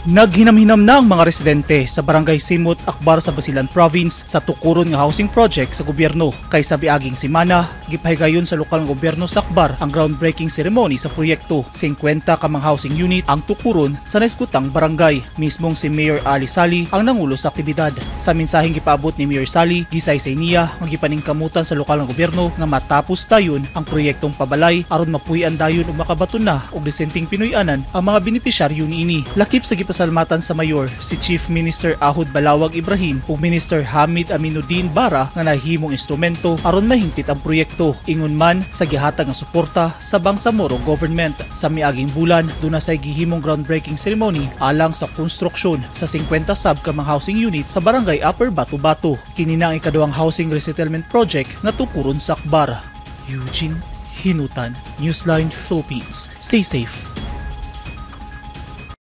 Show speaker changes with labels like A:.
A: Naghinam-hinam na ang mga residente sa Barangay Simot, Akbar sa Basilan Province sa tukuron nga housing project sa gobyerno. Kay sa biaging semana, gipahigayon sa lokal nga gobyerno sa Akbar ang groundbreaking ceremony sa proyekto. 50 ka mga housing unit ang tukuron sa naisgutang barangay. Mismong si Mayor Ali Sali ang nangulo sa aktibidad. Sa mensaheng gipaabot ni Mayor Sali, gisaysay niya nga gipaningkamutan sa lokal nga gobyerno nga matapos dayon ang proyektong pabalay aron mapuy-an dayon ug makabaton na og disenteng Pinoy-anan ang mga benepisyaryo niini. Lakip sa gipasalamatan sa mayor si Chief Minister Ahud Balawag Ibrahim ug Minister Hamid Aminuddin Bara nga nahimong instrumento aron mahingpit ang proyekto. Ingon man sa gihatag nga suporta sa Bangsamoro government. Sa miaging bulan, duna say gihimong groundbreaking ceremony alang sa konstruksyon sa 50 sab ka mga housing unit sa Barangay Upper Bato-Bato. Kini na ang ikaduhang housing resettlement project nga tukuron sa Akbar. Eugene Hinutan, Newsline Philippines. Stay safe.